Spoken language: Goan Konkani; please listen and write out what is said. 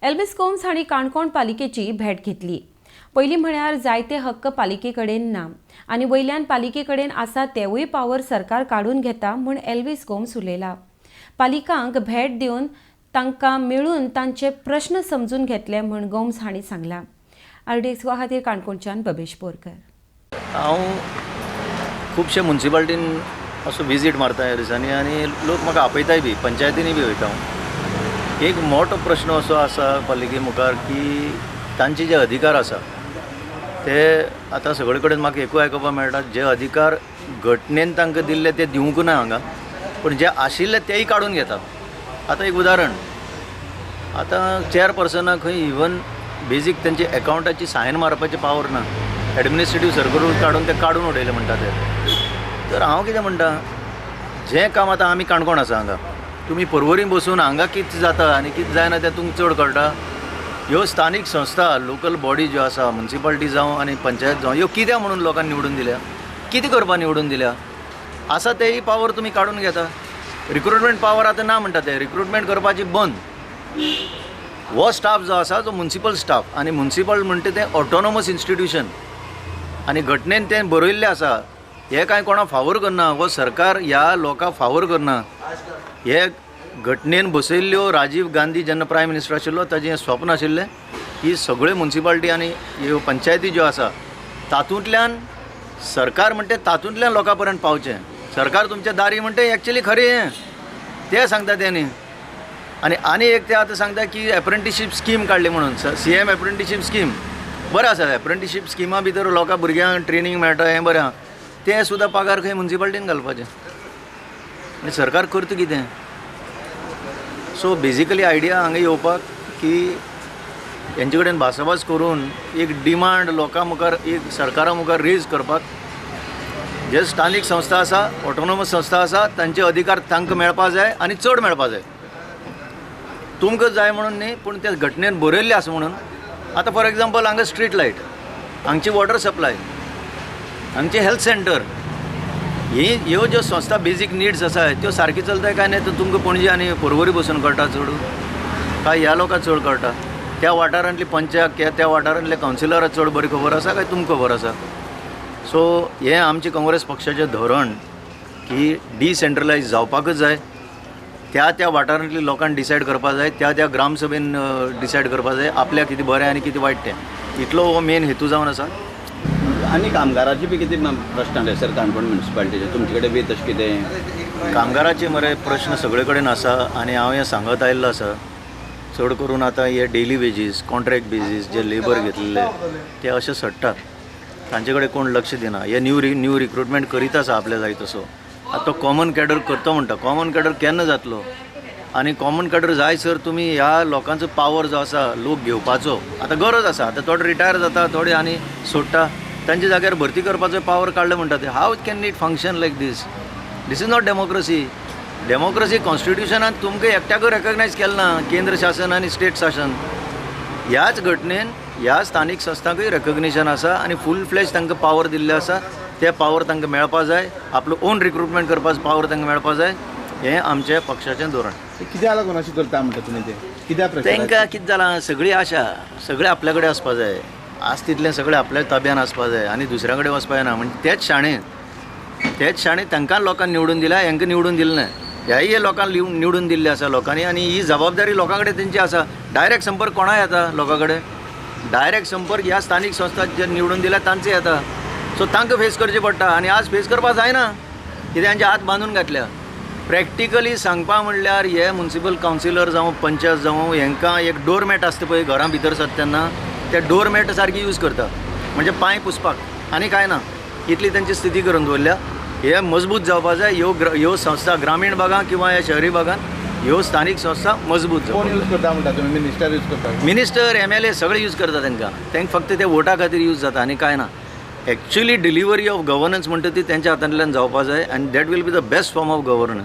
एल्विस गोम्स हांणी काणकोण पालिकेची भेट घेतली. पयलीं म्हळ्यार जायते हक्क पालिके कडेन ना आनी वयल्यान पालिके कडेन आसा तेवूय पावर सरकार काडून घेता म्हूण एल्विस गोम्स उलयला. पालिकांक भेट दिवन तांकां मेळून तांचे प्रश्न समजून घेतले म्हूण गोम्स हांणी सांगलां. आरडीएक्स खातीर काणकोणच्यान बबेश बोरकर. हांव खुबशे मुन्सिपाल्टीन असो विजीट मारता ह्या दिसांनी आनी लोक म्हाका आपयताय बी, पंचायतींनी बी वयता हांव. एक मोठो प्रश्न असो आसा पालिके मुखार की तांचे जे अधिकार आसा ते आतां सगळे कडेन म्हाका एकूय आयकुपाक मेळटा, जे अधिकार घटनेन तांकां दिल्ले ते दिवंक ना हांगा, पूण जे आशिल्ले तेय काडून घेतात. आतां एक उदाहरण, आतां चेअरपर्सनाक खंय इवन बेजीक तेंचे एकावंटाची सायन मारपाची पावर ना, एडमिनिस्ट्रेटीव सर्कल काडून ते काडून उडयले म्हणटा ते. तर हांव कितें म्हणटा, जें काम आतां आमी काणकोण आसा हांगा, तुमी पर्वरी बसून हांगा कितें जाता आनी कितें जायना तें तुमकां चड कळटा. ह्यो स्थानीक संस्था, लोकल बॉडी ज्यो आसा, मुन्सिपाल्टी जावं आनी पंचायत जावं, ह्यो कित्याक म्हणून लोकांनी निवडून दिल्या, कितें करपाक निवडून दिल्या? आसा तेय पावर तुमी काडून घेता. रिक्रुटमेंट पावर आतां ना म्हणटा ते, रिक्रुटमेंट करपाची बंद. हो स्टाफ जो आसा तो मुन्सिपल स्टाफ, आनी मुन्सिपल म्हणटा तें ऑटोनॉमस इन्स्टिट्यूशन, आनी घटनेन तें बरयल्लें आसा. हें कांय कोणा फावोर करना, हो सरकार ह्या लोकांक फावोर करना. हे घटनेन बसयल्ल्यो, राजीव गांधी जेन्ना प्रायम मिनिस्टर आशिल्लो ताजें हें स्वप्न आशिल्लें की सगळ्यो मुन्सिपाल्टी आनी ह्यो पंचायती ज्यो आसा तातूंतल्यान सरकार म्हणटा तातूंतल्यान लोकां पर्यंत पावचें. सरकार तुमच्या दारी म्हणटा एक्चुअली खरें हें तें सांगता तेणी. आनी आनी एक ते आतां सांगता की एप्रेंटिशीप स्कीम काडली म्हणून, CM apprenticeship scheme. बरें आसा, एप्रेंटिशीप स्किमा भितर लोकां भुरग्यांक ट्रेनींग मेळटा, हें बरें आसा. तें सुद्दां पगार खंय मुन्सिपाल्टीन घालपाचें, आनी सरकार करता कितें? सो बेजिकली आयडिया हांगा येवपाक की हेंचे कडेन भासाभास करून एक डिमांड लोकां मुखार, एक सरकारा मुखार रेज करपाक, जे स्थानीक संस्था आसा, ऑटोनॉमस संस्था आसा, तांचे अधिकार तांकां मेळपा जाय आनी चड मेळपा जाय. तुमकां जाय म्हणून न्ही, पूण ते घटनेन बरयल्लें आसा म्हणून. आतां फॉर एग्जाम्पल हांगा स्ट्रीट लायट, हांगची वॉटर सप्लाय, हांगचे हेल्थ सेंटर, ही ह्यो ज्यो संस्था बेजीक निड्स आसा त्यो सारकी चलता काय न्ही, तर तुमकां पणजे आनी पर्वरी बसून कळटा चड, काय ह्या लोकांक चड कळटा? त्या वाठारांतली पंचायत, त्या वाठारांतल्या कावन्सिलराक चड बरी खबर आसा काय तुमकां खबर आसा? सो हें आमचें काँग्रेस पक्षाचें धोरण की डिसेंट्रलायज जावपाकच जाय. त्या त्या वाठारांतली लोकांक डिसायड करपाक जाय, त्या त्या ग्रामसभेन डिसायड करपाक जाय आपल्याक कितें बरें आनी कितें वायट तें. इतलो हो मेन हेतू जावन आसा. आनी कामगाराचे बी कितें प्रश्न आसले सर काणकोण म्युनिसिपालिटीचे तुमचे कडेन बी तशें कितें? कामगाराचे मरे प्रश्न सगळे कडेन आसा आनी हांव हें सांगत आयिल्लो आसा. चड करून आतां हे डेली वेजीस, कॉन्ट्रॅक्ट बेजीस जे लेबर घेतलेले ते अशे सडटात, तांचे कडेन कोण लक्ष दिना. हे न्यू रिक्रुटमेंट करीत आसा आपल्या जाय तसो. आतां तो कॉमन कॅडर करता म्हणटा, कॉमन कॅडर केन्ना जातलो? आनी कॉमन कॅडर जाय सर तुमी ह्या लोकांचो पावर जो आसा लोक घेवपाचो आतां गरज आसा. आतां थोडे रिटायर जाता, थोडे आनी सोडटा, तांच्या जाग्यार भरती करपाचो पावर काडले म्हणटा ते. How can it function like this? This is not democracy. Democracy कॉन्स्टिट्युशनान तुमकां एकट्याकूय रेकग्नायज केलें ना, केंद्र शासन आनी स्टेट शासन. ह्याच घटनेन ह्या स्थानीक संस्थांकूय रेकग्निशन आसा आनी फूल फ्लॅज तांकां पावर दिल्ले आसा. ते पावर तांकां मेळपा जाय, आपलो ओन रिक्रुटमेंट करपाचो पावर तांकां मेळपा जाय. हें आमच्या पक्षाचें धोरण. कित्याक लागून अशें करता म्हणटा तुमी तें? कित्याक तांकां कितें जालां, सगळी आशा सगळें आपल्या कडेन आसपा जाय, आज तितलें सगळें आपल्या ताब्यान आसपा जाय आनी दुसऱ्या कडेन वचपा जायना. म्हणजे तेच शाणे तांकां लोकांक निवडून दिल्या, हांकां निवडून दिलें ना. ह्याय लोकांक निवडून दिल्ले आसा लोकांनी, आनी ही जबाबदारी लोकां कडेन तेंची आसा. डायरेक्ट संपर्क कोणा येता लोकां कडेन? डायरेक्ट संपर्क ह्या स्थानीक संस्था जे निवडून दिल्या तांचे येता. सो तांकां फेस करचें पडटा आनी आज फेस करपाक जायना, कित्याक तांचे हात बांदून घातल्या. प्रॅक्टिकली सांगपा म्हणल्यार हे मुन्सिपल कावन्सिलर जावं पंचायत जावं, हांकां एक डोरमॅट आसता पळय घरां भितर सरता तेन्ना, ते डोरमॅट सारकी यूज करता, म्हणजे पांय पुसपाक आनी कांय ना. इतली तेंची स्थिती करून दवरल्या. हे मजबूत जावपा जाय. ह्यो ह्यो संस्था ग्रामीण भागांत किंवा ह्या शहरी भागांत ह्यो स्थानीक संस्था मजबूत जावप. कोण यूज करता म्हणटा तुमी? मिनिस्टर यूज करता? मिनिस्टर, MLA सगळे यूज करता तांकां. तांकां फक्त ते वोटा खातीर यूज जाता आनी कांय ना. एक्चुअली डिलिव्हरी ऑफ गवर्नन्स म्हणटा ती तेंच्या हातांतल्यान जावपा जाय, आनी that will be the best form of governance.